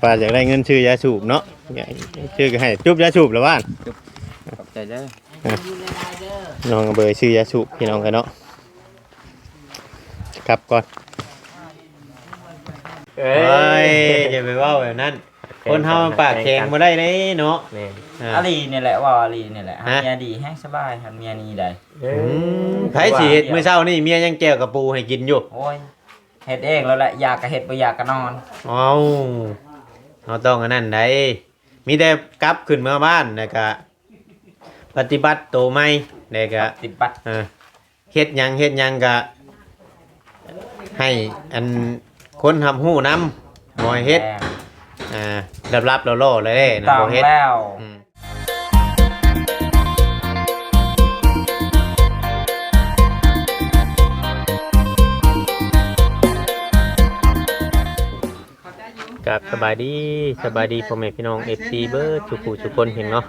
ວ່າຢາກໄດ້ເງິນຊື້ຢາສູບເນາະ ຊື້ກໍໃຫ້ຈຸບຢາສູບລະວ່າ ຈຸບ ຂອບໃຈເດີ ນ້ອງອະເບີຍຊື້ຢາສູບ ພີ່ນ້ອງເອີຍເນາະ ກັບກ່ອນ ເອີຍ ໂອ້ຍ ຢ່າໄປເວົ້າແບບນັ້ນ ຄົນເຮົາມັນປາກແຂງບໍ່ໄດ້ເດ້ເນາະ ແມ່ນ ອ່າ ອາລີນີ້ແຫຼະ ເວົ້າອາລີນີ້ແຫຼະ ຮະ ຫາເມຍດີແຮງສະບາຍ ຫາເມຍນີ້ໄດ້ ອືມ ໃຜຊິເຮັດ ມື້ເຊົ້ານີ້ເມຍຍັງແຈ່ວກະປູໃຫ້ກິນຢູ່ ໂອ້ຍ ເຮັດເອງແລ້ວແຫຼະ ຢາກກະເຮັດ ບໍ່ຢາກກະນອນ ເອົ້າ ເຮົາຕ້ອງອັນນັ້ນໃດ ມີແຕ່ກັບຂຶ້ນເມືອບ້ານ ແລ້ວກະປະຕິບັດໂຕໃໝ່ ແລ້ວກະ ປະຕິບັດ ເອີ ເຮັດຫຍັງ ເຮັດຫຍັງກະໃຫ້ອັນຄົນຮັບຮູ້ນຳ ບໍ່ໃຫ້ເຮັດ ແມ່ນ ອ່າ ລັບໆຫຼໍ່ໆແລ້ວເດ້ນະ ບໍ່ເຮັດ ຖືກຕ້ອງແລ້ວ ອືມ ກາບສະບາຍດີ ສະບາຍດີພໍ່ແມ່ພີ່ນ້ອງ ເອັຟຊີ ເບິດສູ່ຜູ້ສູ່ຄົນເພິ່ນເນາະ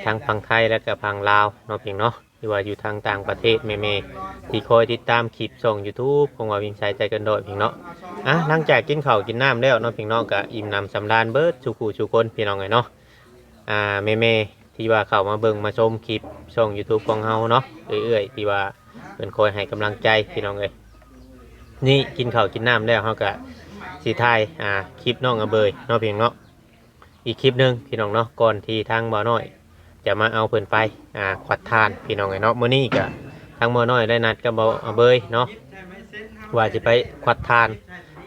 ທັງຝັ່ງໄທ ແລະກະຝັ່ງລາວເນາະເພິ່ນເນາະ ຫຼືວ່າຢູ່ທາງຕ່າງປະເທດ ແມ່ໆທີ່ຄອຍຕິດຕາມຄລິບຊ່ອງຢູທູບຂອງວ່າວິງໄຊໃຈເກີນຮ້ອຍເພິ່ນເນາະ ອ່າ ຫຼັງຈາກກິນເຂົ້າກິນນ້ຳແລ້ວເນາະເພິ່ນເນາະ ກະອີ່ມໜຳສຳລານເບິດສູ່ຜູ້ສູ່ຄົນ ພີ່ນ້ອງເອີຍເນາະ ອ່າ ແມ່ໆ ທີ່ວ່າເຂົ້າມາເບິ່ງມາຊົມຄລິບຊ່ອງຢູທູບຂອງເຮົາເນາະ ເອື້ອຍໆ ທີ່ວ່າເພິ່ນຄອຍໃຫ້ກຳລັງໃຈ ພີ່ນ້ອງເອີຍ ນີ້ກິນເຂົ້າກິນນ້ຳແລ້ວ ເຮົາກະຊິຖ່າຍ ອ່າ ຄລິບນ້ອງອະເບີຍເນາະ ພີ່ນ້ອງເນາະ ອີກຄລິບໜຶ່ງ ພີ່ນ້ອງເນາະ ກ່ອນທີ່ທາງບ່າວນ້ອຍຈະມາເອົາເພິ່ນໄປ ອ່າ ຄວັດຖ່ານ ພີ່ນ້ອງເອີຍເນາະ ມື້ນີ້ກະທາງບ່າວນ້ອຍໄດ້ນັດກັບບ່າວອະເບີຍເນາະ ວ່າຊິໄປຄວັດຖ່ານ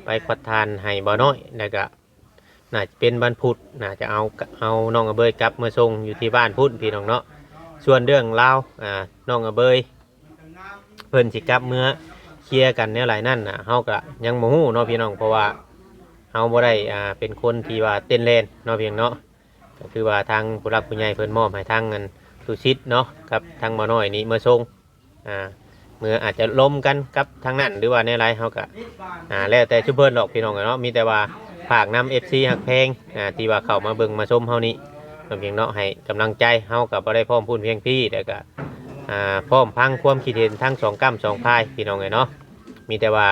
ໄປຄວັດຖ່ານໃຫ້ບ່າວນ້ອຍ ແລ້ວກະ ໜ້າຈະເປັນວັນພຸດ ໜ້າຈະເອົາ ເອົານ້ອງອະເບີຍກັບເມືອສົ່ງຢູ່ທີ່ບ້ານພຸ້ນ ພີ່ນ້ອງເນາະ ສ່ວນເລື່ອງລາວ ອ່າ ນ້ອງອະເບີຍ ເພິ່ນຊິກັບເມືອເຄຍກັນແນວໃດນັ້ນນະ ເຮົາກະຍັງບໍ່ຮູ້ເນາະ ພີ່ນ້ອງ ເພາະວ່າເຮົາບໍ່ໄດ້ ອ່າ ເປັນຄົນທີ່ວ່າເຕັ້ນແລ່ນເນາະ ພີ່ນ້ອງເນາະ ກະຄືວ່າທາງຜູ້ຫຼັກຜູ້ໃຫຍ່ເພິ່ນມອບໃຫ້ທາງອັນຕຸສິດເນາະ ກັບທາງບ່າວນ້ອຍນີ້ເມືອສົ່ງ ອ່າ ເມື່ອອາດຈະລົມກັນກັບທາງນັ້ນ ຫຼືວ່າແນວໃດ ເຮົາກະ ອ່າ ແລ້ວແຕ່ຊຸມເພິ່ນດອກ ພີ່ນ້ອງເອີຍເນາະ ມີແຕ່ວ່າຝາກນຳ ເອັຟຊີ ຮັກແພງ ອ່າ ທີ່ວ່າເຂົ້າມາເບິ່ງມາຊົມເຮົານີ້ ເນາະ ພຽງເນາະ ໃຫ້ກຳລັງໃຈ ເຮົາກະບໍ່ໄດ້ພ້ອມພຸ້ນພຽງພີ້ ແລ້ວກະ ອ່າ ພ້ອມຟັງຄວາມຄິດເຫັນທັງສອງກ້ຳສອງຝ່າຍ ພີ່ນ້ອງເອີຍເນາະ ມີແຕ່ວ່າ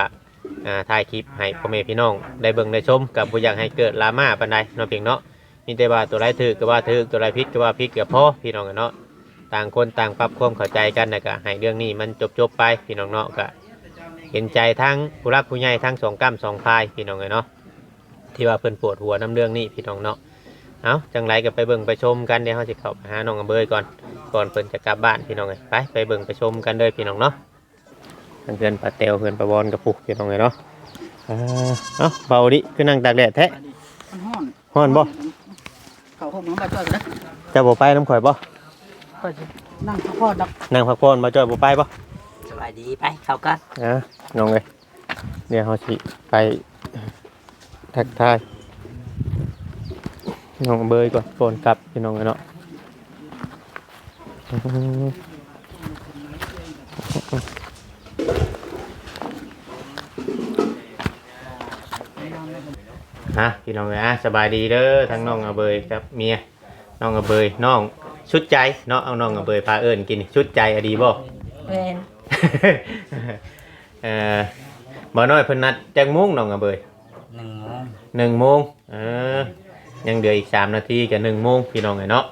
ອ່າ ຖ່າຍຄລິບໃຫ້ພໍ່ແມ່ພີ່ນ້ອງໄດ້ເບິ່ງໄດ້ຊົມ ກະບໍ່ຢາກໃຫ້ເກີດດຣາມາປານໃດເນາະ ພຽງເນາະ ມີແຕ່ວ່າໂຕໃດຖືກກະວ່າຖືກ ໂຕໃດຜິດກະວ່າຜິດກະພໍ ພີ່ນ້ອງເອີຍເນາະ ຕ່າງຄົນຕ່າງປັບຄວາມເຂົ້າໃຈກັນ ແລ້ວກະໃຫ້ເລື່ອງນີ້ມັນຈົບໆໄປ ພີ່ນ້ອງເນາະ ກະເຫັນໃຈທັງຜູ້ຫຼັກຜູ້ໃຫຍ່ທັງສອງກ້ຳສອງຝ່າຍ ພີ່ນ້ອງເອີຍເນາະ ທີ່ວ່າເພິ່ນປວດຫົວນຳເລື່ອງນີ້ ພີ່ນ້ອງເນາະ ເອົາ ຈັ່ງໃດກະໄປເບິ່ງໄປຊົມກັນ ດຽວເຮົາຊິເຂົ້າໄປຫານ້ອງອະເບີຍກ່ອນ ກ່ອນເພິ່ນຈະກັບບ້ານ ພີ່ນ້ອງເອີຍ ໄປ ໄປເບິ່ງໄປຊົມກັນເດີ ພີ່ນ້ອງເນາະ. ທາງເຮືອນປ້າແຕວ ເຮືອນປ້າວອນກະພຸ້ນ ພີ່ນ້ອງເອີຍເນາະ ເອີ ເອົ້າ ເບົາອີ່ຫຼີ ຄືນັ່ງຕາກແດດແທ້ ມັນຮ້ອນ ຮ້ອນບໍ່? ເຂົ້າຫ້ອງນ້ຳບ່າວຈ້ອຍເດີ ເຈົ້າບໍ່ໄປນຳຂ້ອຍບໍ່? ຂ້ອຍຊິນັ່ງພັກຜ່ອນດອກ ນັ່ງພັກຜ່ອນ ບ່າວຈ້ອຍບໍ່ໄປບໍ່? ສະບາຍດີ ໄປເຂົ້າກັນ ເອີ ນ້ອງເອີຍ ດຽວເຮົາຊິໄປທັກທາຍນ້ອງເບີຍກ່ອນ ກ່ອນກັບ ພີ່ນ້ອງເອີຍເນາະ ຮະ ພີ່ນ້ອງເອີຍ ອ່າ ສະບາຍດີເດີ ທັງນ້ອງອະເບີຍກັບເມຍ ນ້ອງອະເບີຍ ນ້ອງສຸດໃຈເນາະ ເອົາ ນ້ອງອະເບີຍພາເອີ້ນກິນ ສຸດໃຈອະດີບໍ່? ແມ່ນ ເອີ ບ່າວນ້ອຍເພິ່ນນັດຈັກໂມງ ນ້ອງອະເບີຍ? ໜຶ່ງໂມງ ໜຶ່ງໂມງ ເອີ ຍັງເຫຼືອອີກສາມນາທີກະໜຶ່ງໂມງ ພີ່ນ້ອງເອີຍເນາະ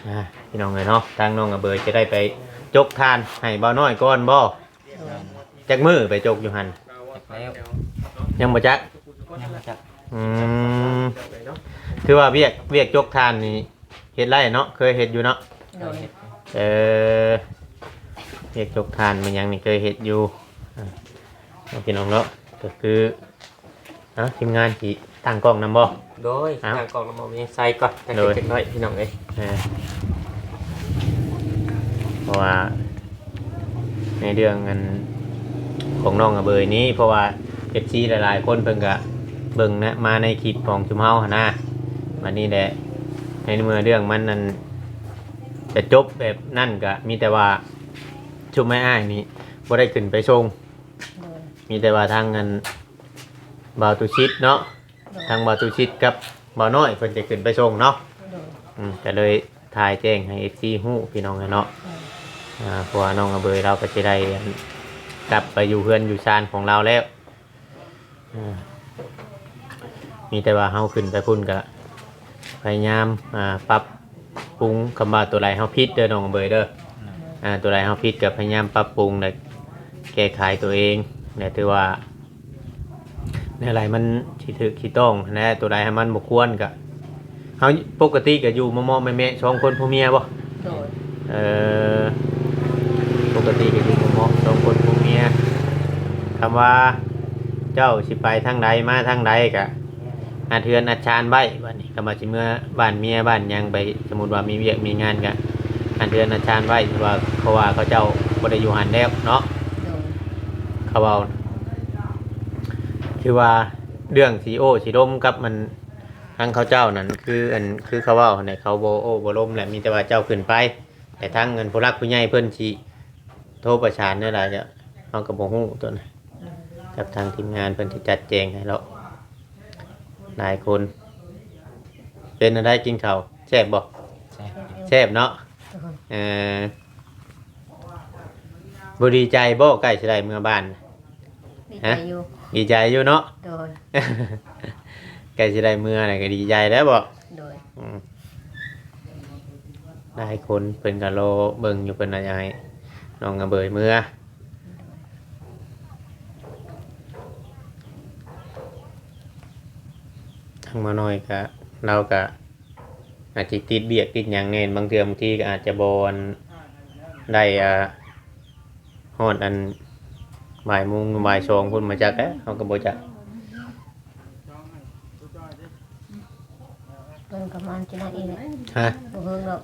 ອ່າ ພີ່ນ້ອງເອີຍເນາະ ທາງນ້ອງອະເບີຍຈະໄດ້ໄປຈົກຖ່ານໃຫ້ບ່າວນ້ອຍກ່ອນບໍ່? ຈັກມື້ໄປຈົກຢູ່ຫັ້ນ? ຈັກແລ້ວ ຍັງບໍ່ຈັກ ຍັງບໍ່ຈັກ ອືມ ຄືວ່າວຽກ ວຽກຈົກຖ່ານນີ້ເຮັດໄດ້ເນາະ ເຄີຍເຮັດຢູ່ເນາະ ເຄີຍເຮັດ ເອີ ວຽກຈົກຖ່ານແມ່ນຫຍັງນີ້ເຄີຍເຮັດຢູ່ ອ່າ ເນາະ ພີ່ນ້ອງເນາະ ກະຄື ເອົ້າ ທີມງານຊິຕັ້ງກ້ອງນຳບໍ່? ໂດຍ ເອົ້າ ຕັ້ງກ້ອງນຳບໍ່ ມີໃສ່ກ່ອນ ຕັ້ງ ໂດຍ ຈັກໜ້ອຍ ພີ່ນ້ອງເອີຍ ເອີ ເພາະວ່າໃນເລື່ອງອັນຂອງນ້ອງອະເບີຍນີ້ ເພາະວ່າ ເອັຟຊີ ຫຼາຍໆຄົນເພິ່ນກະເບິ່ງນະ ມາໃນຄລິບຂອງຊຸມເຮົາຫັ້ນນະ ບາດນີ້ແຫຼະ ໃນເມື່ອເລື່ອງມັນນັ້ນຈະຈົບແບບນັ້ນ ກະມີແຕ່ວ່າຊຸມອ້າຍໆນີ້ບໍ່ໄດ້ຂຶ້ນໄປສົ່ງ ໂດຍ ມີແຕ່ວ່າທາງອັນ ບ່າວຕຸສິດເນາະ ໂດຍ ທາງບ່າວຕຸສິດກັບບ່າວນ້ອຍເພິ່ນຈະຂຶ້ນໄປສົ່ງເນາະ ໂດຍ ອືມ ກະເລີຍຖ່າຍແຈ້ງໃຫ້ ເອັຟຊີ ຮູ້ ພີ່ນ້ອງເນາະ ໂດຍ ອ່າ ເພາະວ່ານ້ອງອະເບີຍລາວກະຊິໄດ້ ອັນ ກັບໄປຢູ່ເຮືອນຢູ່ຊານຂອງລາວແລ້ວ ອ່າ ມີແຕ່ວ່າເຮົາຂຶ້ນໄປພຸ້ນກະພະຍາຍາມ ອ່າ ປັບປຸງ ຄຳວ່າຕົວໃດເຮົາຜິດເດີນ້ອງເບີຍເດີ ອ່າ ຕົວໃດເຮົາຜິດກະພະຍາຍາມປັບປຸງ ແລະ ແກ້ໄຂຕົວເອງ ແລະ ຖືວ່າ ແນວໃດມັນຊິຖືກຊິຕ້ອງຫັ້ນແຫຼະ ຕົວໃດໃຫ້ມັນບໍ່ຄວນກະ ເຮົາປົກກະຕິກະຢູ່ເໝາະໆແມະໆ ສອງຄົນຜົວເມຍບໍ່? ໂດຍ ເອີ ປົກກະຕິກະຢູ່ເໝາະໆ ສອງຄົນຜົວເມຍ ຄຳວ່າເຈົ້າຊິໄປທາງໃດມາທາງໃດກະ ອັດເຮືອນອັດຊານໄວ້ ບາດນີ້ຄຳວ່າຊິເມືອບ້ານເມຍບ້ານຫຍັງໄປ ສົມມຸດວ່າມີວຽກມີງານກະ ອັດເຮືອນອັດຊານໄວ້ ເພາະວ່າ ເພາະວ່າເຂົາເຈົ້າບໍ່ໄດ້ຢູ່ຫັ້ນແລ້ວເນາະ ໂດຍ ເຂົາເວົ້າ ຄືວ່າເລື່ອງຊິໂອ້ຊິລົມກັບມັນ ທາງເຂົາເຈົ້ານັ້ນ ຄືອັນ ຄືເຂົາເວົ້າຫັ້ນແຫຼະ ເຂົາບໍ່ໂອ້ບໍ່ລົມແຫຼະ ມີແຕ່ວ່າເຈົ້າຂຶ້ນໄປ ແຕ່ທາງອັນຜູ້ຫຼັກຜູ້ໃຫຍ່ເພິ່ນຊິໂທປະສານແນວໃດກະ ເຮົາກະບໍ່ຮູ້ຕົວນັ້ນ ກັບທາງທີມງານເພິ່ນຊິຈັດແຈງໃຫ້ເນາະ ຫຼາຍຄົນ. ເປັນແນວໃດກິນເຂົ້າ ແຊບບໍ່? ແຊບ ແຊບເນາະ ໂດຍ ເອີ ບໍ່ດີໃຈບໍ່ ໃກ້ຊິໄດ້ເມືອບ້ານ? ດີໃຈຢູ່ ດີໃຈຢູ່ເນາະ ໂດຍ ໃກ້ຊິໄດ້ເມືອແລ້ວກະດີໃຈແລ້ວບໍ່? ໂດຍ ອືມ ຫຼາຍຄົນເພິ່ນກະລໍເບິ່ງຢູ່ ເພິ່ນວ່າຢາກໃຫ້ນ້ອງອະເບີຍເມືອ ທາງໝໍນ້ອຍກະ ລາວກະອາດຊິຕິດວຽກຕິດຫຍັງແດ່ ບາງເທື່ອບາງທີກະອາດຈະບໍ່ ອັນ ໄດ້ ອ່າ ຮອດອັນບ່າຍໂມງ ບ່າຍສອງພຸ້ນ ມາຈັກແຫຼະ ເຮົາກະບໍ່ຈັກ ເພິ່ນກະມາກິນເອົາເອງແຫຼະ ຮະ ບໍ່ເຫິງດອກ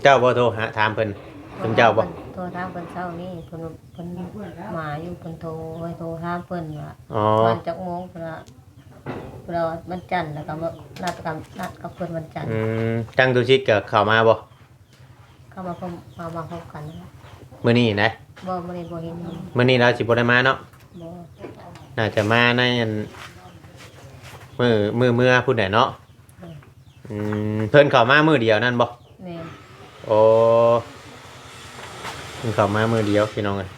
ເຈົ້າບໍ່ໂທຫາຖາມເພິ່ນ? ເພິ່ນເຈົ້າບໍ່? ໂທຖາມເພິ່ນເຊົ້ານີ້ ເພິ່ນ ເພິ່ນມາຢູ່ ເພິ່ນໂທ ໂທຖາມເພິ່ນວ່າ ອໍ ມາຈັກໂມງ ເພິ່ນວ່າ ເພິ່ນວ່າວັນຈັນ ແລ້ວກະມານັດກັນ ນັດກັບເພິ່ນວັນຈັນ ອືມ ທາງຕຸສິດກະເຂົ້າມາບໍ່? ເຂົ້າມາພ້ອມ ເຂົ້າມາພ້ອມກັນ ມື້ນີ້ນະ? ບໍ່ ມື້ນີ້ບໍ່ເຫັນ ມື້ນີ້ລາວຊິບໍ່ໄດ້ມາເນາະ? ບໍ່ ໜ້າຈະມາໃນອັນ ມື້ ມື້ເມືອພຸ້ນແຫຼະເນາະ ໂດຍ ອືມ ເພິ່ນເຂົ້າມາມື້ດຽວນັ້ນບໍ່? ແມ່ນ ໂອ້ ເພິ່ນເຂົ້າມາມື້ດຽວພີ່ນ້ອງເອີຍ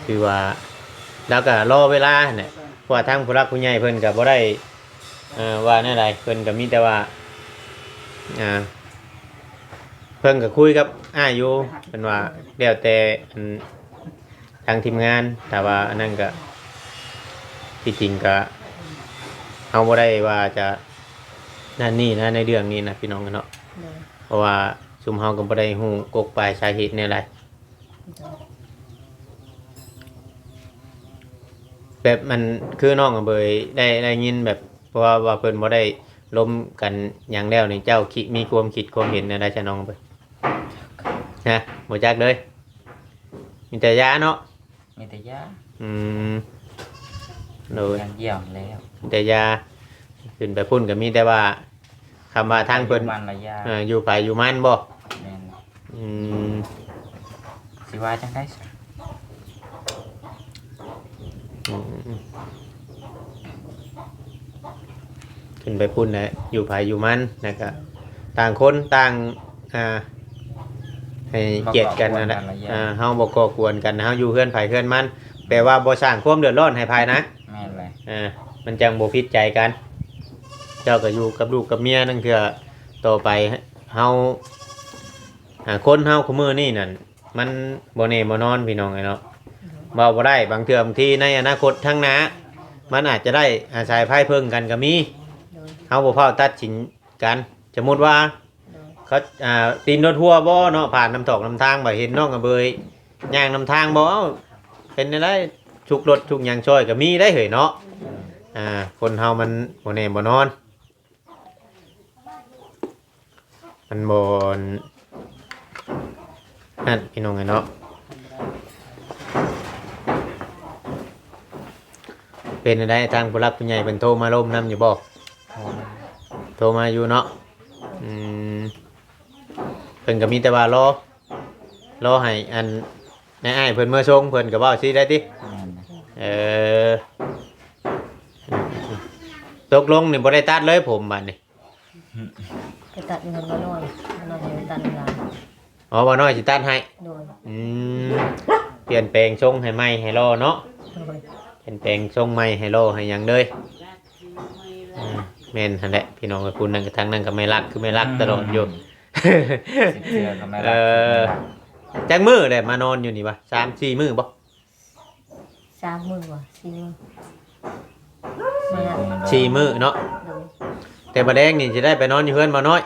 ຄືວ່າລາວກະລໍເວລາຫັ້ນແຫຼະ ເພາະວ່າທາງຜູ້ຫຼັກຜູ້ໃຫຍ່ເພິ່ນກະບໍ່ໄດ້ ເອີ ວ່າແນວໃດ ເພິ່ນກະມີແຕ່ວ່າ ອ່າ ເພິ່ນກະຄຸຍກັບອ້າຍຢູ່ ເພິ່ນວ່າແລ້ວແຕ່ ອັນ ທາງທີມງານ ຖ້າວ່າອັນນັ້ນກະ ທີ່ຈິງກະ ເຮົາບໍ່ໄດ້ວ່າຈະ ນັ້ນນີ້ນະ ໃນເລື່ອງນີ້ນະ ພີ່ນ້ອງເນາະ ໂດຍ ເພາະວ່າຊຸມເຮົາກະບໍ່ໄດ້ຮູ້ກົກປາຍສາເຫດແນວໃດ ແບບມັນ ຄືນ້ອງອະເບີຍໄດ້ ໄດ້ຍິນແບບ ເພາະວ່າ ວ່າເພິ່ນບໍ່ໄດ້ລົມກັນຫຍັງແລ້ວນີ້ ເຈົ້າຄິດ ມີຄວາມຄິດຄວາມເຫັນແນວໃດຊະນ້ອງອະເບີຍ? ຮະ ບໍ່ຈັກເລີຍ ມີແຕ່ຢາເນາະ? ມີແຕ່ຢາ ອືມ ໂດຍ ຢາກຢ້ຽມແລ້ວ ມີແຕ່ຢາ ຂຶ້ນໄປພຸ້ນກະມີແຕ່ວ່າ ຄຳວ່າທາງເພິ່ນ ໃຜຢູ່ມັນລະຢາ ເອີ ຢູ່ໃຜຢູ່ມັນບໍ່? ແມ່ນ ອືມ ຊິວ່າຈັ່ງໃດຊະ? ອືມ ຂຶ້ນໄປພຸ້ນແຫຼະ ຢູ່ໃຜຢູ່ມັນ ແລ້ວກະຕ່າງຄົນຕ່າງ ອ່າ ໃຫ້ກຽດກັນຫັ້ນແຫຼະ ບໍ່ກໍ່ກວນກັນລະຢ່າງ ອ່າ ເຮົາບໍ່ກໍ່ກວນກັນ ເຮົາຢູ່ເຮືອນໃຜເຮືອນມັນ ແປວ່າບໍ່ສ້າງຄວາມເດືອດຮ້ອນໃຫ້ໃຜນະ ແມ່ນແຫຼະ ອ່າ ມັນຈັ່ງບໍ່ຜິດໃຈກັນ ເຈົ້າກະຢູ່ກັບລູກກັບເມຍ ລາງເທື່ອຕໍ່ໄປເຮົາ ອ່າ ຄົນເຮົາຄູ່ມື້ນີ້ນັ້ນ ມັນບໍ່ແນ່ບໍ່ນອນພີ່ນ້ອງເອີຍເນາະ ເວົ້າບໍ່ໄດ້ ບາງເທື່ອບາງທີໃນອະນາຄົດທາງໜ້າ ມັນອາດຈະໄດ້ອາໄສໄພເພິ່ງກັນກະມີ ໂດຍ ເຮົາບໍ່ຟ້າວຕັດສິນກັນ ສົມມຸດວ່າ ໂດຍ ເຂົາ ອ່າ ຕີນລົດຮົ່ວບໍ່ເນາະ ຜ່ານນຳຖອກນຳທາງ ບາດເຫັນນ້ອງອະເບີຍຍ່າງນຳທາງບໍ່ ເອົ້າ ເປັນແນວໃດ ຊຸກລົດຊຸກຫຍັງຊ່ອຍກະມີໄດ໋ເຮີ້ຍເນາະ ອ່າ ຄົນເຮົາມັນບໍ່ແນ່ບໍ່ນອນ ມັນບໍ່ນັ້ນ ພີ່ນ້ອງເອີຍເນາະ ເປັນແນວໃດ ທາງຜູ້ຫຼັກຜູ້ໃຫຍ່ເພິ່ນໂທມາລົມນຳຢູ່ບໍ່? ໂທມາ ໂທມາຢູ່ເນາະ ອືມ ເພິ່ນກະມີແຕ່ວ່າລໍ ລໍໃຫ້ອັນ ນາຍອ້າຍເພິ່ນເມືອສົ່ງ ເພິ່ນກະເວົ້າຊີ້ໄດ້ຕິ? ແມ່ນ ເອີ ຕົກລົງນີ້ບໍ່ໄດ້ຕັດເລີຍຜົມບາດນີ້ ໄປຕັດເງິນມາໜ້ອຍ ມາໜ້ອຍໄປຕັດຫຼາຍ ອໍ ບ່າວນ້ອຍຊິຕັດໃຫ້ ໂດຍ ອືມ ປ່ຽນແປງຊົງໃຫ້ໃໝ່ໃຫ້ຫຼໍ່ເນາະ ໂດຍ ປ່ຽນແປງຊົງໃໝ່ໃຫ້ຫຼໍ່ໃຫ້ຫຍັງເລີຍ ອືມ ແມ່ນຫັ້ນແຫຼະພີ່ນ້ອງເອີຍ ຜູ້ນັ້ນກໍ ທາງນັ້ນກໍແມ່ລັກ ຄືແມ່ລັກຕະຫຼອດຢູ່. ອືມ ຊິເທື່ອກໍແມ່ລັກ ເອີ ຄືແມ່ລັກ. ຈັກມື້ແຫຼະມານອນຢູ່ນີ້ວະ ສາມສີ່ມື້ບໍ່? ສາມມື້ວະ ສີ່ມື້ ສີ່ມື້ເນາະ. ໂດຍ ແຕ່ບາດແລງນີ້ຊິໄດ້ໄປນອນຢູ່ເຮືອນບໍ່ນ້ອຍ.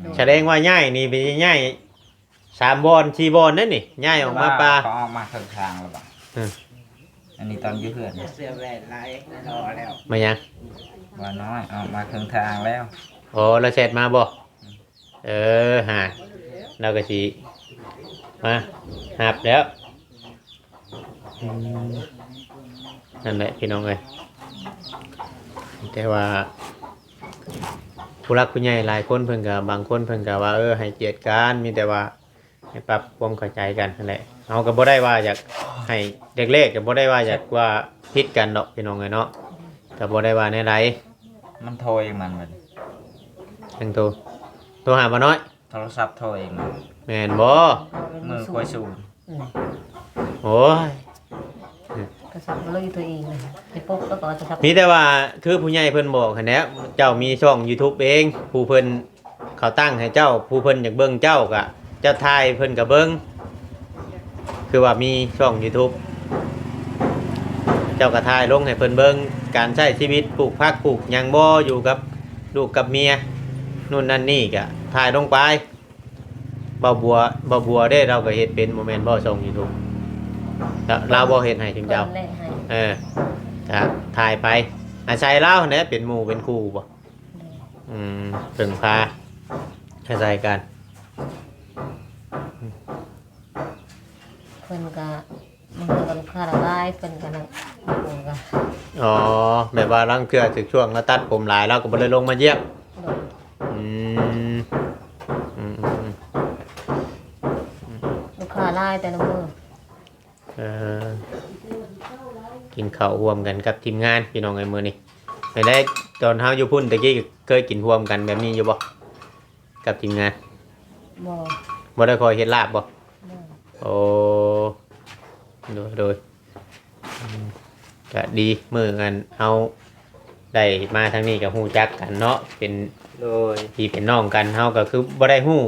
ໂດຍ ສະແດງວ່າຍ້າຍນີ້ໄປຍ້າຍສາມບ່ອນ ສີ່ບ່ອນເດ້ນີ້ ຍ້າຍອອກມາປ່າ. ເຂົາອອກມາເຄິ່ງທາງແລ້ວບໍ່? ອືມ ອັນນີ້ຕອນຢູ່ເຮືອນ ເສື້ອແວ່ນຫຼາຍ ລໍແລ້ວ. ມາຫຍັງ? ບໍ່ນ້ອຍ ອອກມາເຄິ່ງທາງແລ້ວ. ໂອ້ ລາວແຊັດມາບໍ່? ເອີ ຫາ ລາວກໍຊິມາຮັບແລ້ວ. ອືມ ນັ້ນແຫຼະພີ່ນ້ອງເອີຍ ແຕ່ວ່າຜູ້ຫຼັກຜູ້ໃຫຍ່ຫຼາຍຄົນເພິ່ນກໍ ບາງຄົນເພິ່ນກໍວ່າ ເອີ ໃຫ້ກຽດກັນ ມີແຕ່ວ່າໃຫ້ປັບຄວາມເຂົ້າໃຈກັນຫັ້ນແຫຼະ. ເຮົາກໍບໍ່ໄດ້ວ່າຢາກໃຫ້ ແລກໆກໍບໍ່ໄດ້ວ່າຢາກວ່າຜິດກັນດອກພີ່ນ້ອງເອີຍເນາະ ກໍບໍ່ໄດ້ວ່າແນວໃດ. ມັນໂທເອງມັນບັດນີ້ ຍັງໂທ ໂທຫາບໍ່ນ້ອຍ? ໂທລະສັບໂທເອງ ແມ່ນບໍ່? ມືຂ້ອຍສູນ. ອືມ ໂອ້ຍ ໂທລະສັບບໍ່ເລີຍໂທເອງນະ ໄປປົກແລ້ວກໍໂທລະສັບ. ມີແຕ່ວ່າຄືຜູ້ໃຫຍ່ເພິ່ນບອກຫັ້ນແຫຼະ ເຈົ້າມີຊ່ອງ YouTube ເອງ ຜູ້ເພິ່ນເຂົາຕັ້ງໃຫ້ເຈົ້າ ຜູ້ເພິ່ນຢາກເບິ່ງເຈົ້າກະ ເຈົ້າຖ່າຍເພິ່ນກະເບິ່ງ ຄືວ່າມີຊ່ອງ YouTube ເຈົ້າກະຖ່າຍລົງໃຫ້ເພິ່ນເບິ່ງ ການໃຊ້ຊີວິດ ປູກຜັກປູກຫຍັງບໍ່ ຢູ່ກັບລູກກັບເມຍ ໂນ່ນນັ້ນນີ້ ກະຖ່າຍລົງໄປ. ບ່າວບົວ ບ່າວບົວເດ້ ລາວກໍເຮັດເປັນ ບໍ່ແມ່ນບໍ່ ຊ່ອງ YouTube ລາວ ລາວບໍ່ເຮັດໃຫ້ຊຸມເຈົ້າ? ເອີ ກະຖ່າຍໄປ ອາໄສລາວຫັ້ນແຫຼະ ເປັນໝູ່ເປັນຄູ່ບໍ່? ໂດຍ ອືມ ເພິ່ງພາອາໄສກັນ. ເພິ່ນກະ ບາງເທື່ອກໍລູກຄ້າລະຫຼາຍ ເພິ່ນກໍນັ້ນ ເພິ່ນກໍ ອໍ ແບບວ່າລາງເທື່ອຖືກຊ່ວງລະຕັດຜົມຫຼາຍ ລາວກໍບໍ່ໄດ້ລົງມາຢ້ຽມ. ໂດຍ ອືມ ອືມໆໆ ລູກຄ້າຫຼາຍແຕ່ລະມື້. ເອີ ກິນເຂົ້າຮ່ວມກັນກັບທີມງານ ພີ່ນ້ອງເອີຍ ມື້ນີ້. ແນວໃດ ຕອນເຮົາຢູ່ພຸ້ນຕະກີ້ ເຄີຍກິນຮ່ວມກັນແບບນີ້ຢູ່ບໍ່ ກັບທີມງານ? ບໍ່ ບໍ່ໄດ້ຄ່ອຍເຮັດລາບບໍ່? ບໍ່ ໂອ້ ໂດຍ ໂດຍ ອືມ ກະດີ ມື້ອັນເຮົາໄດ້ມາທາງນີ້ກະຮູ້ຈັກກັນເນາະ ເປັນ ໂດຍ ພີ່ເປັນນ້ອງກັນ ເຮົາກະຄືບໍ່ໄດ້ຮູ້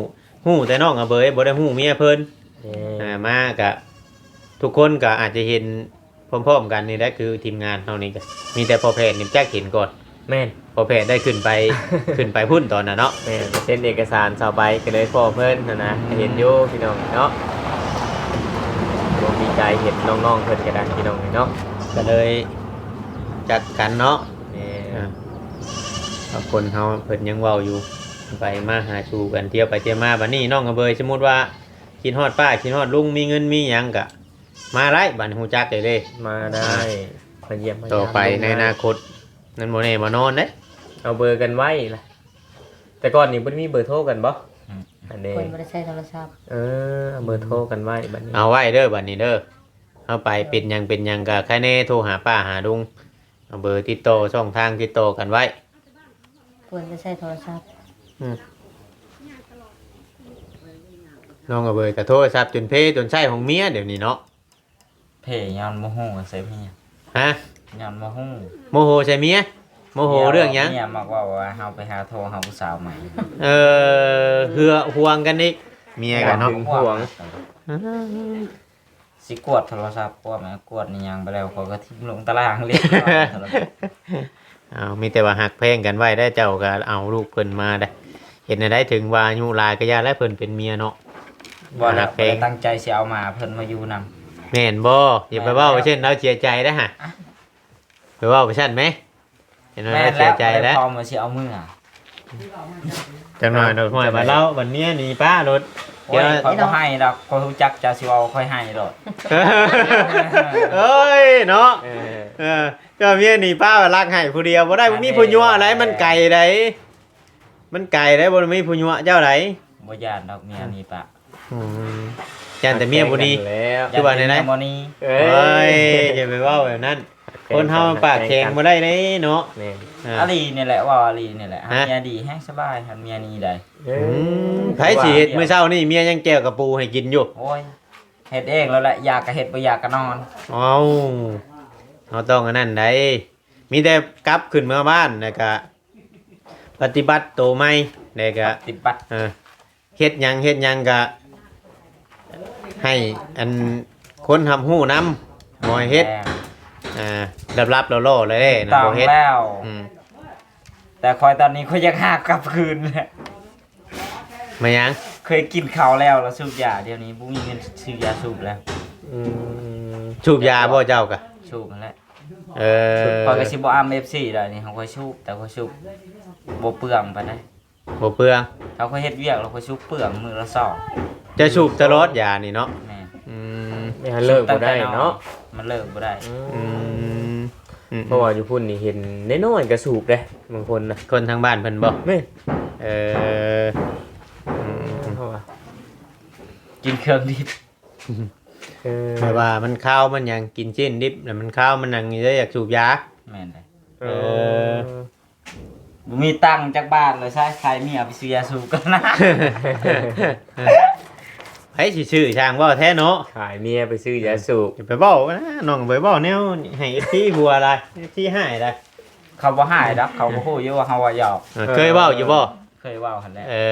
ຮູ້ແຕ່ນ້ອງອະເບີຍ ບໍ່ໄດ້ຮູ້ເມຍເພິ່ນ. ແມ່ນ ອ່າ ມາກະ ທຸກຄົນກະອາດຈະເຫັນ ພ້ອມໆກັນນີ້ແຫຼະ ຄືທີມງານເຮົານີ້ກະມີແຕ່ພໍ່ແພດນີ້ຈັກເຫັນກ່ອນ. ແມ່ນ ພໍ່ແພດໄດ້ຂຶ້ນໄປ ຂຶ້ນໄປພຸ້ນຕອນນັ້ນເນາະ. ແມ່ນ ເຊັນເອກະສານເຊົາໄປ ກໍເລີຍພໍ້ເພິ່ນຫັ້ນນະ. ອືມ ເຫັນຢູ່ພີ່ນ້ອງເນາະ ຄວາມດີໃຈເຫັນນ້ອງໆເພິ່ນກໍໄດ້ພີ່ນ້ອງເນາະ ກໍເລີຍຈັກກັນເນາະ. ແມ່ນ ອ່າ ບາງຄົນເຮົາເພິ່ນຍັງເວົ້າຢູ່ ໄປມາຫາສູ່ກັນ ທ່ຽວໄປທ່ຽວມາ. ບັດນີ້ນ້ອງອະເບີຍ ສົມມຸດວ່າຄິດຮອດປ້າ ຄິດຮອດລຸງ ມີເງິນມີຫຍັງກະ ມາໄດ້ ບັດຮູ້ຈັກໄດ້ເດ້ ມາໄດ້ ອ່າ ມາຢ້ຽມມາຢາມ ຕໍ່ໄປໃນອະນາຄົດ ນັ້ນບໍ່ແນ່ບໍ່ນອນເດ້. ເອົາເບີກັນໄວ້ລະ ແຕ່ກ່ອນນີ້ບໍ່ໄດ້ມີເບີໂທກັນບໍ່? ອືມ ອັນນີ້ ເພິ່ນບໍ່ໄດ້ໃຊ້ໂທລະສັບ. ເອີ ເອົາເບີໂທກັນໄວ້ບັດນີ້ ເອົາໄວ້ເດີ ບັດນີ້ເດີ ເຮົາໄປເປັນຫຍັງເປັນຫຍັງກະໃຄແນ່ໂທຫາປ້າຫາລຸງ ເອົາເບີຕິດຕໍ່ ຊ່ອງທາງຕິດຕໍ່ກັນໄວ້. ເພິ່ນໄປໃຊ້ໂທລະສັບ. ອືມ ນ້ອງອະເບີຍກະໂທລະສັບຈົນເພ ຈົນໃຊ້ຂອງເມຍດຽວນີ້ເນາະ. ເພຍ້ອນໂມໂຫໃສ່ເມຍ. ຮະ? ຍ້ອນໂມໂຫ. ໂມໂຫໃສ່ເມຍ? ໂມໂຫເລື່ອງຫຍັງ? ເມຍມັກເວົ້າວ່າເຮົາໄປຫາໂທຫາຜູ້ສາວໃໝ່. ເອີ ເຫືອຫວງກັນອີກ ເມຍກັນເນາະ ຫວງ. ເອີ ຊິກວດໂທລະສັບ ກວດແມ່ນກວດອີ່ຫຍັງໄປແລ້ວ ຂ້ອຍກໍຖິ້ມລົງຕາລ່າງລຽບຮ້ອຍ. ເອົາ ມີແຕ່ວ່າຮັກແພງກັນໄວ້ໄດ໋ ເຈົ້າກໍເອົາລູກເພິ່ນມາໄດ໋. ເຮັດແນວໃດ ເຖິງວ່າອາຍຸຫຼາຍກໍຢ່າແຫຼະ ເພິ່ນເປັນເມຍເນາະ. ບໍ່ແລ້ວ ຮັກແພງ ບໍ່ໄດ້ຕັ້ງໃຈຊິເອົາມາເພິ່ນມາຢູ່ນຳ. ແມ່ນບໍ່? ຢ່າໄປເວົ້າເຊັ່ນ ລາວເສຍໃຈໄດ໋ຫະ. ໄປເວົ້າໄປຊັ້ນແມ ເຫັນວ່າເສຍໃຈແລ້ວ ພ້ອມວ່າຊິເອົາເມືອ. ຈັກໜ້ອຍດອກ ຫ້ວຍ ບັດລາວ ບັດເມຍໜີປ້າໂລດ. ໂອ້ຍ ຂ້ອຍບໍ່ໃຫ້ດອກ ຂ້ອຍຮູ້ຈັກເຈົ້າຊິເວົ້າ ຂ້ອຍໃຫ້ໂລດ. ເອີຍ ເນາະ ເອີ ເຈົ້າເມຍໜີປ້າ ລັກໃຫ້ຜູ້ດຽວບໍ່ໄດ້ ບໍ່ມີຜູ້ຍົວໃດ໋ ມັນໄກໃດ໋ ມັນໄກໃດ໋ ບໍ່ໄດ້ມີຜູ້ຍົວເຈົ້າໃດ໋. ບໍ່ຢ້ານດອກເມຍໜີປ້າ. ອືມ ຢ້ານແຕ່ເມຍບໍ່ດີ ຄືວ່າແນວໃດ? ເອີຍ ຢ່າໄປເວົ້າແບບນັ້ນ ຄົນເຮົາປາກແຂງບໍ່ໄດ້ເດ້ເນາະ. ແມ່ນ ອາ ອີ່ຫຼີນີ້ແຫຼະ ເວົ້າອີ່ຫຼີນີ້ແຫຼະ ຫາເມຍດີແຮງສະບາຍ ຫາເມຍໜີໄດ້. ອືມ ໃຜຊິເຮັດ ມື້ເຊົ້ານີ້ເມຍຍັງແຈ່ວກະປູໃຫ້ກິນຢູ່. ໂອ້ຍ ເຮັດເອງແລ້ວແຫຼະ ຢາກກະເຮັດ ບໍ່ຢາກກະນອນ. ເອົ້າ ເຮົາຕ້ອງອັນນັ້ນໃດ໋ ມີແຕ່ກັບຂຶ້ນເມືອບ້ານ ແລ້ວກະ ປະຕິບັດໂຕໃໝ່ ແລ້ວກະ ປະຕິບັດ ເອີ ເຮັດຫຍັງ ເຮັດຫຍັງກະໃຫ້ອັນຄົນຮັບຮູ້ນຳ ບໍ່ໃຫ້ເຮັດ ອ່າ ລັບໆຫຼໍ່ໆແລ້ວເດ້ນະ ບໍ່ເຮັດແລ້ວ ອືມ ແຕ່ຂ້ອຍຕອນນີ້ຂ້ອຍຢາກຫາກັບຄືນ ມາຫຍັງ? ເຄີຍກິນເຂົ້າແລ້ວ ແລ້ວສູບຢາ ດຽວນີ້ບໍ່ມີເງິນຊື້ຢາສູບແລ້ວ ອືມ ສູບຢາບໍ່ເຈົ້າກະ? ສູບຫັ້ນແຫຼະ ເອີ ຂ້ອຍກໍຊິບໍ່ອຳເອັຟຊີດອກ ນີ້ຂອງຂ້ອຍສູບ ແຕ່ຂ້ອຍສູບບໍ່ເປືອງປານໃດ ບໍ່ເປືອງ ຖ້າຂ້ອຍເຮັດວຽກແລ້ວຂ້ອຍສູບເປືອງມື້ລະຊອງ ເຈົ້າສູບຕະຫຼອດຢານີ້ເນາະ? ແມ່ນ ອືມ ມັນເລີກບໍ່ໄດ້ເນາະ ມັນເລີກບໍ່ໄດ້ ອືມ ອືມ ເພາະວ່າຢູ່ພຸ້ນນີ້ເຫັນນ້ອຍໆກໍສູບເດ້ ບາງຄົນນະ ຄົນທາງບ້ານເພິ່ນບໍ່? ແມ່ນ ເອີ ອືມ ເພາະວ່າກິນເຄື່ອງດິບ ເອີ ແບບວ່າມັນຄາວມັນຫຍັງ ກິນຊີ້ນດິບແລ້ວມັນຄາວມັນຫຍັງນີ້ເດ້ ຢາກສູບຢາ ແມ່ນເດ້ ເອີ ເອີ ບໍ່ມີຕັງຈັກບາດເລີຍ ໃຊ້ຂາຍເມຍໄປຊື້ຢາສູບກັນນະ ໃຜຊິຊື້ ຊ່າງເວົ້າແທ້ເນາະ ຂາຍເມຍໄປຊື້ຢາສູບ ຢ່າໄປເວົ້ານະ ນ້ອງໄປເວົ້າແນວໃຫ້ເອັຟຊີຫົວຫຼາຍ ເອັຟຊີຮ້າຍຫຼາຍ ເຂົາບໍ່ຮ້າຍດອກ ເຂົາກໍຮູ້ຢູ່ວ່າເຮົາເວົ້າຫຍອກ ເອີ ເຄີຍເວົ້າຢູ່ບໍ່? ເຄີຍເວົ້າຫັ້ນແຫຼະ ເອີ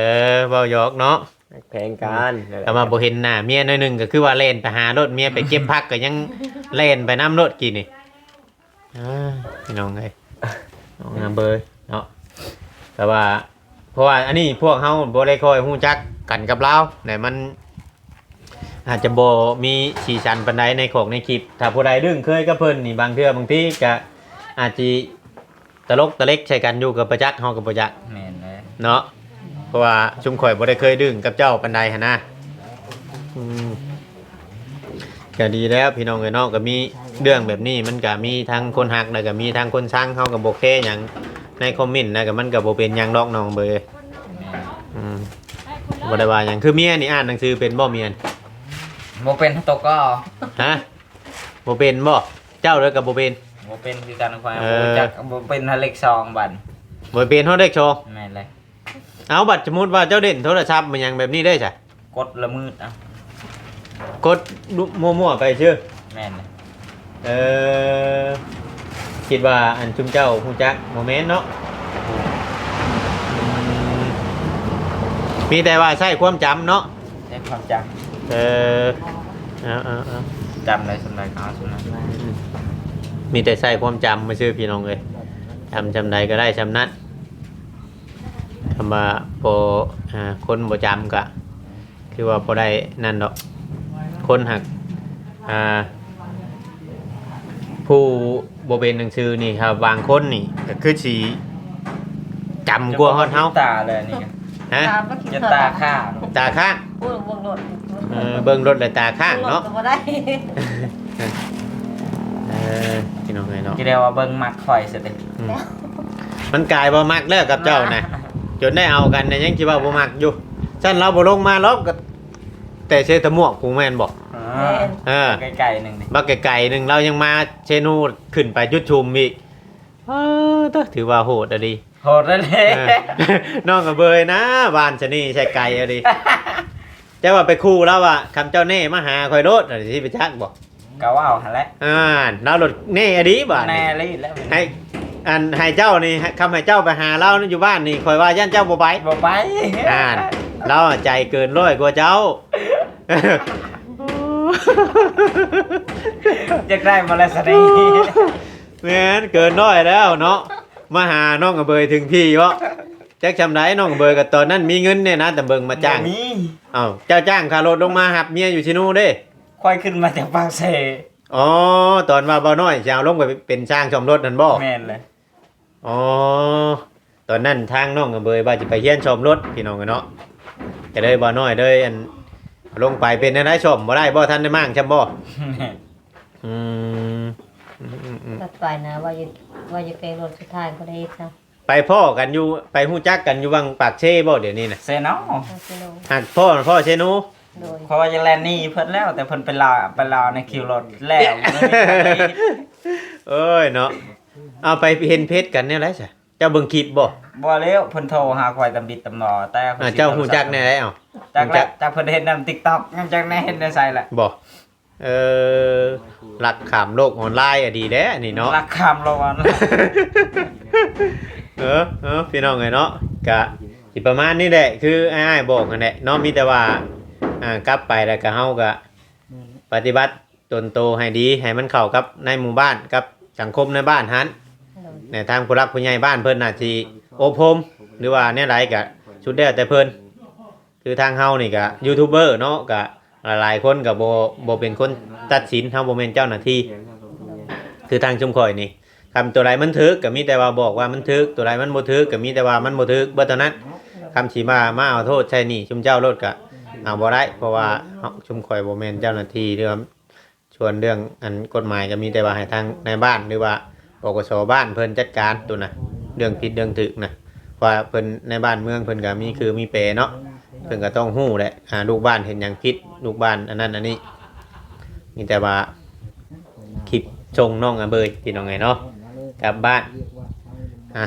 ເວົ້າຫຍອກເນາະ ແຜນການ ແຕ່ວ່າບໍ່ເຫັນໜ້າເມຍໜ້ອຍໜຶ່ງ ກໍຄືວ່າແລ່ນໄປຫາໂລດ ເມຍໄປເກັບຜັກກໍຍັງແລ່ນໄປນຳໂລດກີ້ນີ້ ເອີ ພີ່ນ້ອງເອີຍ ນ້ອງນາເບີຍເນາະ ແຕ່ວ່າ ເພາະວ່າອັນນີ້ພວກເຮົາບໍ່ໄດ້ຄ່ອຍຮູ້ຈັກກັນກັບລາວ ແລະມັນອາດຈະບໍ່ມີສີສັນປານໃດໃນຂອກໃນຄລິບ ຖ້າຜູ້ໃດລຶ້ງເຄີຍກັບເພິ່ນນີ້ ບາງເທື່ອບາງທີກໍອາດຊິ ຕະຫຼົກຕະເລັກໃສ່ກັນຢູ່ກໍບໍ່ຈັກ ເຮົາກໍບໍ່ຈັກ ແມ່ນແຫຼະ ເນາະ ເພາະວ່າຊຸມຂ້ອຍບໍ່ໄດ້ເຄີຍດຶ້ງກັບເຈົ້າປານໃດຫັ້ນນະ ອືມ ກໍດີແລ້ວພີ່ນ້ອງເອີຍເນາະ ກໍມີເລື່ອງແບບນີ້ ມັນກໍມີທັງຄົນຮັກ ແລ້ວກໍມີທັງຄົນຊັງ ເຮົາກໍບໍ່ແຄຫຍັງໃນຄອມເມັນ ແລ້ວກໍມັນກໍບໍ່ເປັນຫຍັງດອກນ້ອງເບີຍ ແມ່ນ ອືມ ບໍ່ໄດ້ວ່າຫຍັງ ຄືເມຍນີ້ອ່ານໜັງສືເປັນບໍ່ ເມຍ? ບໍ່ເປັນ ຕົກກໍ ຮະ? ບໍ່ເປັນບໍ່? ເຈົ້າເລີຍກໍບໍ່ເປັນ ບໍ່ເປັນຄືກັນ ຂ້ອຍ ເອີ ບໍ່ຮູ້ຈັກ ບໍ່ເປັນຮອດເລກສອງບັດ ບໍ່ເປັນຮອດເລກສອງ ແມ່ນເລີຍ ເອົາ ບັດສົມມຸດວ່າເຈົ້າຫຼິ້ນໂທລະສັບມາຫຍັງແບບນີ້ໄດ້ຊະ ກົດລະມືດ ເອົາ ກົດມົ້ວໆໄປຊື່ ແມ່ນເລີຍ ເອີ ຄິດວ່າອັນຊຸມເຈົ້າຮູ້ຈັກ ບໍ່ແມ່ນເນາະ ອືມ ມີແຕ່ວ່າໃຊ້ຄວາມຈຳເນາະ ໃຊ້ຄວາມຈຳ ເອີ ເອົາໆໆ ຈຳໄດ້ສ່ຳໃດກໍເອົາສ່ຳນັ້ນ ອືມ ມີແຕ່ໃຊ້ຄວາມຈຳຊື່ ພີ່ນ້ອງເອີຍ ຈຳສ່ຳໃດກໍໄດ້ສ່ຳນັ້ນ ຄຳວ່າບໍ່ ອ່າ ຄົນບໍ່ຈຳກໍຄືວ່າບໍ່ໄດ້ນັ້ນດອກ ຄົນຫາກ ອ່າ ຜູ້ບໍ່ເປັນໜັງສືນີ້ ຖ້າບາງຄົນນີ້ກໍຄືຊິຈຳກວ່າຮອດເຮົາ ຕາແລ້ວນີ້ ຮະ? ຕາບໍ່ຄິດ ຈະຕາຄ້າງ ຕາຄ້າງ ໂອ້ຍ ເບິ່ງລົດ ເອີ ເບິ່ງລົດແລ້ວຕາຄ້າງເນາະ ເບິ່ງລົດກໍບໍ່ໄດ້ ເອີ ພີ່ນ້ອງເອີຍເນາະ ຊິໄດ້ວ່າເບິ່ງມັກຂ້ອຍຊະຕິ ອືມ ມັນກາຍວ່າມັກແລ້ວກັບເຈົ້ານະ ຈົນໄດ້ເອົາກັນນະ ຍັງຊິວ່າບໍ່ມັກຢູ່ ຊັ້ນລາວບໍ່ລົງມາຫຼອກ ກໍແຕ່ເຊຕະໝວກພຸ້ນແມ່ນບໍ່? ເອີ ເອີ ໄກໆໜຶ່ງນີ້ ບັກໄກໆໜຶ່ງ ລາວຍັງມາເຊນູ ຂຶ້ນໄປຈຸດຊຸມອີກ ເອີ ເຕີ ຖືວ່າໂຫດອີ່ຫຼີ ໂຫດແລ້ວແຫຼະ ເອີ ນ້ອງກະເບີຍນະ ຫວ່ານຊະນີໃສ່ໄກ່ອີ່ຫຼີ ເຈົ້າວ່າໄປຂູ່ລາວວ່າ ຄຳເຈົ້າແນ່ມາຫາຂ້ອຍໂລດ ຊິໄປຈັກບໍ່? ກໍເວົ້າຫັ້ນແຫຼະ ອ່າ ລາວໂລດແນ່ອີ່ຫຼີບາດນີ້ ແນ່ອີ່ຫຼີແລ້ວ ໃຫ້ ອັນ ໃຫ້ເຈົ້ານີ້ ໃຫ້ ຄຳໃຫ້ເຈົ້າໄປຫາລາວຢູ່ບ້ານນີ້ ຂ້ອຍວ່າຢ້ານເຈົ້າບໍ່ໄປ ບໍ່ໄປ ອ່າ ລາວໃຈເກີນຮ້ອຍກວ່າເຈົ້າ ຢາກໄດ້ບໍ່ລະຊະນີ້ ແມ່ນ ເກີນຮ້ອຍແລ້ວເນາະ ມາຫານ້ອງອະເບີຍເຖິງທີ່ເບາະ ຈັກຊ່ຳໃດ ນ້ອງອະເບີຍກໍຕອນນັ້ນມີເງິນແດ່ນະ ແຕ່ເບິ່ງມາຈ້າງ ບໍ່ມີ ເອົ້າ ເຈົ້າຈ້າງຄ່າລົດລົງມາຮັບເມຍຢູ່ຊິໂນເດ້ ຂ້ອຍຂຶ້ນມາຈາກປາກເຊ ອໍ ຕອນວ່າບ່າວນ້ອຍຊິເອົາລົງໄປເປັນຊ່າງສ້ອມລົດຫັ້ນບໍ່? ແມ່ນແຫຼະ ອໍ ຕອນນັ້ນທາງນ້ອງອະເບີຍວ່າຈະໄປຮຽນສ້ອມລົດ ພີ່ນ້ອງເອີຍເນາະ ກໍເລີຍບ່າວນ້ອຍເລີຍ ອັນ ລົງໄປເປັນແນວໃດ ສ້ອມບໍ່ໄດ້ບໍ່? ທັນໄດ້ມ້າງຊ່ຳບໍ່? ອືມ ອືມໆໆ ຕັດໄປນະ ວ່າຢູ່ ວ່າຢູ່ເປັນລົດສຸດທ້າຍບໍ່ໄດ້ເຮັດຊ້ຳ ໄປພໍ້ກັນຢູ່ ໄປຮູ້ຈັກກັນຢູ່ຫວ່າງປາກເຊບໍ່ດຽວນີ້ນະ? ເຊໂນ ຫາກພໍ້ ພໍ້ເຊໂນ ໂດຍ ເພາະວ່າຈະແລ່ນໜີເພິ່ນແລ້ວ ແຕ່ເພິ່ນໄປລາ ໄປລາວໃນຄິວລົດແລ້ວ ໂອ້ຍເນາະ ເອົາໄປເຫັນເພັດກັນແນວໃດຊະ? ເຈົ້າເບິ່ງຄລິບບໍ່? ບໍ່ແລ້ວ ເພິ່ນໂທຫາຂ້ອຍຕຳບິດຕຳໜໍ ແຕ່ ອ່າ ເຈົ້າຮູ້ຈັກແນວໃດ ເອົ້າ? ຈັກແຫຼະ ຮູ້ຈັກ ຈັກເພິ່ນເຫັນນຳຕິກຕັອກ ຍັງຈັກແນວເຫັນໃນໃສແຫຼະ ບໍ່? ເອີ ລັກຂ້າມໂລກອອນລາຍ ອະ ດີແດ່ນີ້ເນາະ ລັກຂ້າມໂລກອອນລາຍ ເອີ ເອີ ພີ່ນ້ອງເອີຍເນາະ ກະຊິປະມານນີ້ແຫຼະ ຄືອ້າຍໆບອກຫັ້ນແຫຼະເນາະ ມີແຕ່ວ່າ ອ່າ ກັບໄປແລ້ວກະເຮົາກະປະຕິບັດຕົນໂຕໃຫ້ດີ ໃຫ້ມັນເຂົ້າກັບໃນໝູ່ບ້ານ ກັບສັງຄົມໃນບ້ານຫັ້ນ ໂດຍ ແລະ ທາງຜູ້ຫຼັກຜູ້ໃຫຍ່ບ້ານເພິ່ນໜ້າທີ່ອົບຮົມ ຫຼືວ່າແນວໃດກະສຸດແລ້ວແຕ່ເພິ່ນ. ຄືທາງເຮົານີ້ກະຢູທູບເບີເນາະ ກະຫຼາຍໆຄົນກະບໍ່ ບໍ່ເປັນຄົນຕັດສິນ ເຮົາບໍ່ແມ່ນເຈົ້າໜ້າທີ່ ຄືທາງຊຸມຂ້ອຍນີ້ ຄຳຕົວໃດມັນຖືກກະມີແຕ່ວ່າບອກວ່າມັນຖືກ ຕົວໃດມັນບໍ່ຖືກກະມີແຕ່ວ່າມັນບໍ່ຖືກເບິດເທົ່ານັ້ນ ຄຳຊິມາ ມາເອົາໂທດໃສ່ນີ້ຊຸມເຈົ້າໂລດກະເອົາບໍ່ໄດ້ ເພາະວ່າເຮົາ ຊຸມຂ້ອຍບໍ່ແມ່ນເຈົ້າໜ້າທີ່ ຫຼືວ່າ ສ່ວນເລື່ອງອັນກົດໝາຍກໍມີແຕ່ວ່າໃຫ້ທາງນາຍບ້ານ ຫຼືວ່າ ປກສ ບ້ານເພິ່ນຈັດການໂຕນະ ເລື່ອງຜິດເລື່ອງຖືກນະ ເພາະວ່າເພິ່ນໃນບ້ານເມືອງເພິ່ນກໍມີຄືມີແປເນາະ ເພິ່ນກໍຕ້ອງຮູ້ແຫຼະ ອ່າ ລູກບ້ານເຮັດຫຍັງຜິດ ລູກບ້ານອັນນັ້ນອັນນີ້ ມີແຕ່ວ່າຄລິບສົ່ງນ້ອງອະເບີຍ ພີ່ນ້ອງເອີຍເນາະ ກັບບ້ານ ອ່ະ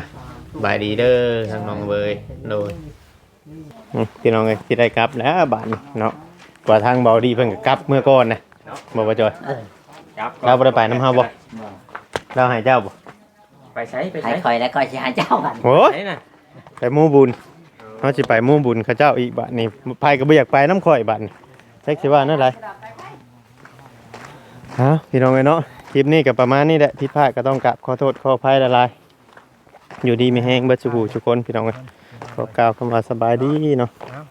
ສະບາຍດີເດີທາງນ້ອງອະເບີຍ ໂດຍ. ອືມ ພີ່ນ້ອງເອີຍ ຊິໄດ້ກັບແລ້ວບາດນີ້ເນາະ ກວ່າທາງເບົາດີເພິ່ນກໍກັບເມືອກ່ອນນະ ເນາະ ບໍ່ ບໍ່ຈອຍ ເອີ ກັບ ລາວບໍ່ໄດ້ໄປນຳເຮົາບໍ່? ບໍ່ ລາວໃຫ້ເຈົ້າບໍ່? ໄປໃສ ໄປໃສ? ໃຫ້ຂ້ອຍ ແລ້ວຂ້ອຍຊິໃຫ້ເຈົ້າບາດນີ້ ໂອ້ຍ ໃສນະ? ໄປໝູ່ບຸນ ເອີ ເຮົາຊິໄປໝູ່ບຸນເຂົາເຈົ້າອີກບາດນີ້ ໃຜກໍບໍ່ຢາກໄປນຳຂ້ອຍບາດນີ້ ຈັກຊິວ່າແນວໃດ. ເອົາ ພີ່ນ້ອງເອີຍເນາະ ຄລິບນີ້ກໍປະມານນີ້ແຫຼະ ຜິດພາດກໍຕ້ອງກາບຂໍໂທດຂໍອະໄພຫຼາຍໆ ຢູ່ດີມີແຮງເບິດສູ່ຜູ້ສູ່ຄົນ ພີ່ນ້ອງເອີຍ ຂໍກ່າວຄຳວ່າສະບາຍດີເນາະ.